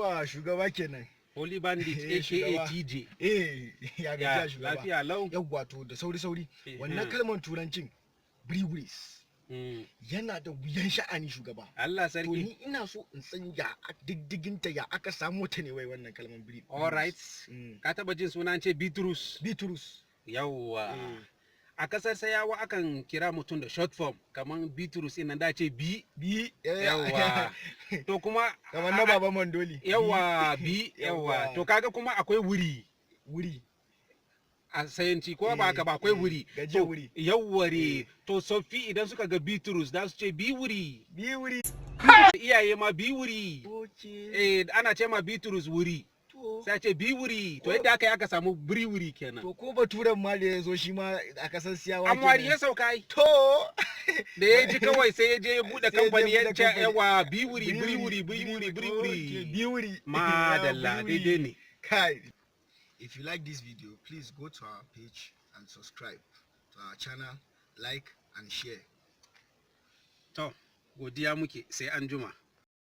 Yawwa, shugaba kenan. Holy Bandit. Eh, Aka shugaba. TJ. Eh, ya gajiya, Ya, shugaba? lafiya lau. Yawwa, to da sauri sauri. Wannan kalmar turancin breweries yana da wuyan sha'ani, shugaba. Allah To sarki. ni ina so in san ya diddiginta, ya aka samu ta ne wai wannan kalmar breweries. All right. Ka taba jin sunan ce Bitrus? Bitrus. Yawwa. Eh. A kasar Sayawa akan kira mutum da short form, kamar Bitrus ina da ce B. B. Eh, Yawwa. To kuma kamar na Baba Mandoli. Yawwa, B, yawwa. Yawwa. To kaga kuma akwai wuri Wuri. a sayanci, ko ba haka ba? Akwai Eh, wuri. gaje To, wuri. Yawware. To tsoffi idan suka ga Bitrus za su ce bi wuri. Bi wuri. Iyaye ma bi wuri. Okay. Eh, ana ce ma Bitrus wuri. To. Sai a ce bi wuri. To yadda aka yi aka samu biri wuri kenan. To ko baturen ma da ya zo shi ma a kasar Siyawa Amwari kenan. ya sauka ai. To. Da ya ji kawai sai ya je ya bude Sai ya je kamfani ya buɗe ce kamfani. yawa bi wuri, biri wuri, biri wuri, biri Okay, wuri. bi wuri. Madalla, Biri wuri. daidai ne. Kai. If you like this video, please go to our page and subscribe to our channel, like and share. To, godiya muke, sai an juma.